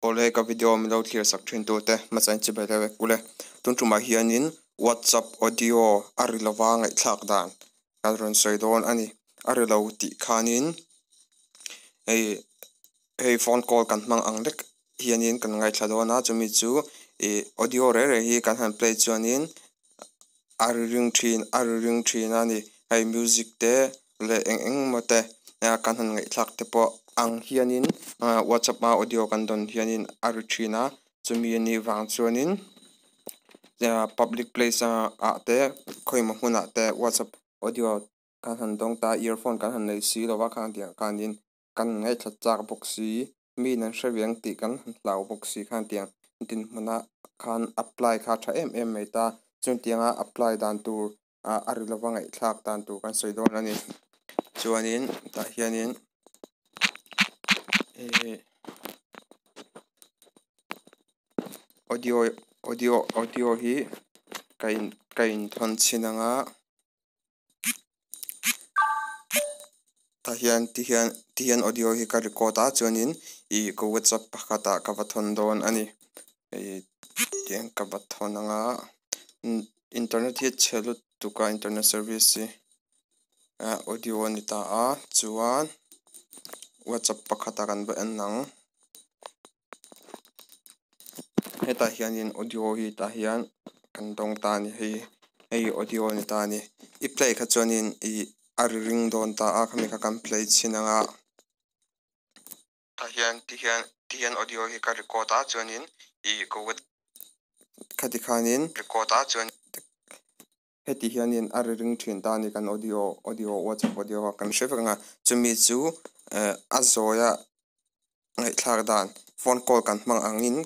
Awle ka video min lo thlir sak thin tu te hmasa in chibai deuh vek ule. Tun tumah hianin WhatsApp audio a ri lova ngaihthlak dan kan rawn sawi dawn a ni. A ri lo tih khanin hei hei phone call kan hmang ang lek hianin kan ngaithla dawn a chumi chu ih audio reng reng hi kan han play chuanin a ri ring thin a ri ring thin a ni. Hei music te leh eng eng emaw te kan han ngaihthlak te pawh ang hianin whatsapp a audio kan dawn hianin a ri thin a chumi a nih vang chuanin public place ah te khawimaw hmunah te whatsapp audio kan han dawng ta earphone kan han nei si lo va khang tiang khanin kan ngaithla chak bawk si mi in an hre ve ang tih kan han hlau bawk si khan tiang dinhmunah khan apply kha a tha em em mai ta chutianga apply dan tur ah a ri lova ngaihthlak dan tur kan sawi dawn a ni chuanin tah hianin ihh audio audio audio hi ka in ka inthawn chhin ang a tah hian ti hian ti hian audio hi ka record a chuanin ih ka whatsapp pakhatah ka va thawn dawn a ni ih tiang ka va thawn ang a internet hi a chhe lutuk a internet service hi ah audio a ni ta a chuan whatsapp pakhatah kan va en ang hetah hianin audio hi tah hian kan dawng ta a ni hei hei audio a ni ta a ni i play kha chuanin ih a ri ring dawn ta a khami kha kan play chhin ang a. Tah hian ti hian ti hian audio hi ka record a chuanin ih ka wet khati khanin record a chuan heti hianin a ri ring thin ta a ni kan audio audio whatsapp audio kha kan hre vek ang a chumi chu eh a zawi a ngaihthlak dan phone call kan hmang angin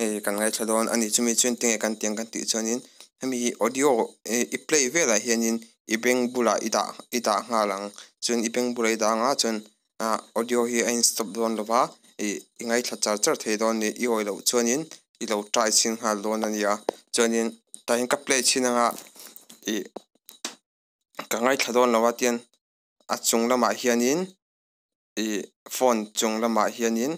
ih kan ngaithla dawn a ni chumi chuan tinge kan tih ang kan tih chuanin hemi hi audio ih i play velah hianin i beng bulah i dah i dah nghal ang chuan i beng bulah i dah ang a chuan ah audio hi a in stop dawn lo va ih i ngaithla char char thei dawn a ni i awih loh chuanin i lo try chhin nghal dawn a nia chuanin tah hian ka play chhin anga ih ka ngaithla dawn lo a tian a chung lamah hianin ih phone chung lamah hianin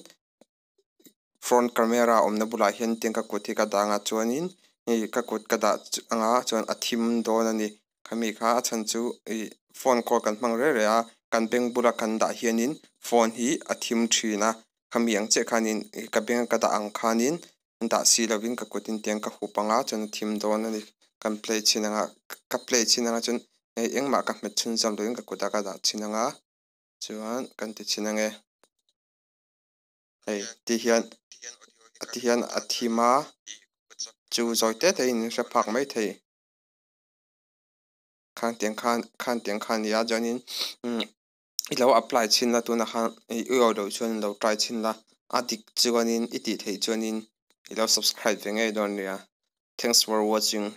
front camera awmna bulah hian tiang ka kut hi ka dah anga chuanin ih ka kut ka dah anga chuan a thim dawn a ni khami kha a chhan chu ih phone call kan hmang reng reng a kan beng bula kan dah hianin phone hi a thim thin a khami ang chiah khanin ih ka beng ka dah ang khanin dah si lovin ka kut in tiang ka hup anga chuan a thim dawn a ni kan play chhin anga ka play chhin anga chuan hei engmah ka hmet chhunzawm lovin ka kutah ka dah chhin anga chuan kan ti chhin ange. Hei ti hian ti hian a thim a chu zawi te te in hre phak mai thei khan tiang khan khan tiang khan a ni a chuanin umm i lo apply chhin la tunah khan i aw loh chuan i lo try chhin la a dik chuanin i tih theih chuanin i lo subscribe ve ngei dawn nia thanks for watching.